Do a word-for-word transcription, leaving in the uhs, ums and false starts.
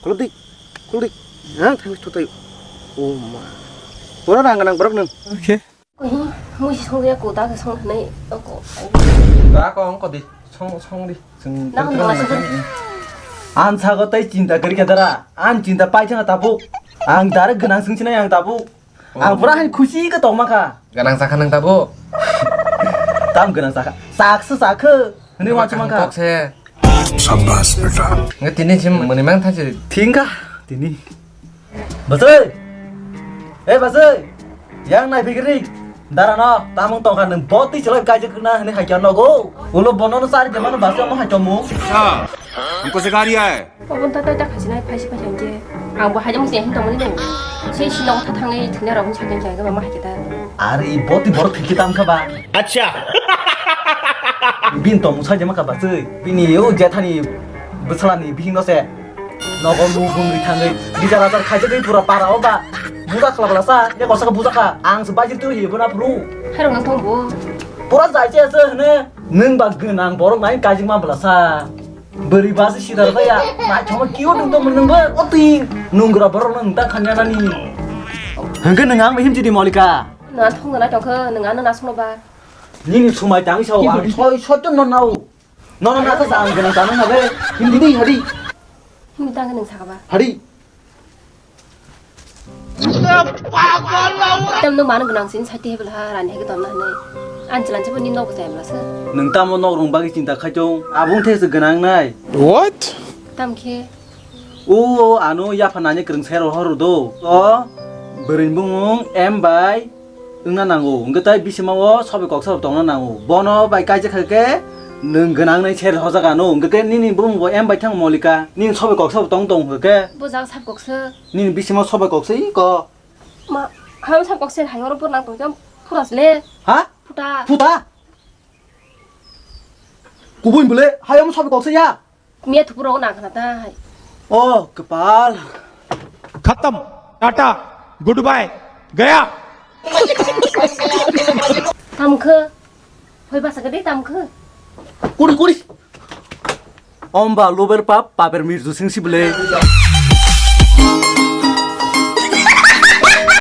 Khuldi, khuldi. Ang thang thutai. O ma. Pura rang nang borok nang. Okay. Ko hi, mui si song ya ko da ke song nai ko. Da ko ang ko di. Song, song di. Song. Nang mo song. An sa ko tai chinta kari ka dara. An chinta pai chang tabuk. Ang dara ganang sing chinai ang tabuk. Ang pura hai khusi ka tong maka. Ganang sakha nang tabuk. Tam ganang sakha. Saksa sakha. Hini wa chumang ka. Kok se. Sabbas beta. Nge tini sim mani mang thachi. Thingka tini. Basai. Eh, basai. Yang nai bigri. Dara no, tamung tongkha nang boti chalai kaijak na hini hai kya nogo. Ulo bono no sari jamano basai mo hai chomu. Acha, humko sikha riya hai. Obon ta ta ta khasinai phaisi phaisi hingke. Ang bo hajang se hin tongmani dong. Se si nogo ta thangnai thina rok hin sakeng kya ga ma hai kya ta. Ari boti borok thiki tam kha ba. Acha. Bin tong musai jema kha ba sui. Bini o jethani bwsala ni bihing no se. Nogo lu bung ri thangwi. Bichar achar khaisa dei pura para o ba. Buja khala bala sa. Ya kosa ka buja kha. Ang se bajir tu hi bona phru. Hai rok nang thong bo. Pura jai che se hne. Nung ba gwnang borok nai kajik ma bala sa. Bwrwi basi sidar baya, naithokma kiyo dum tongmani nungbo, o twi nungra borok nung ta khanya nani. Hwnkhe nung ang him chidi Molika. Nung ang thongna naithok khe, nung ano nasukno ba. Nini sumai tang sao ang soi soi to no nao. No no na ta ang gana ta nang be. Hindi di hadi. Hindi ta nung saka ba. Hadi. Tem nung mano gwnang sini sati hebel ha rani hagi tomna hane. An chilan chibo ni nok jai mla se. Nung tamo nok rung bagi chinta khaitong. Abung the se gwnang nai. What? Tam khe. O ano yapha nani krung sai ro hor do. O bwrwi bumung M bai wngna nango. Hwnkhe tai bisima o sobe kok sobe tongna nango. Bono bai kaijak kha khe nung gwnang nai ser hojak ano. Hwnkhe nini bumung bo M bai thang Molika. Nini sobe kok sobe tong tong hwnkhe. Bo jaga sab kok se. Nini bisima sobai kok se iko. Ma, hayam sab kok se hayoro por nang tong jam pura sle. Ha? Puta. Puta? Kubui bole hayam sobai kok se ya. Mia thupuro nang khana ta hai. Oh, kepal. Khatam. Tata. Goodbye. Gaya. Tamkhe. Hoi basa gede tamkhe. Kuri kuri. Omba lober pap, paper mirzu sing si bele.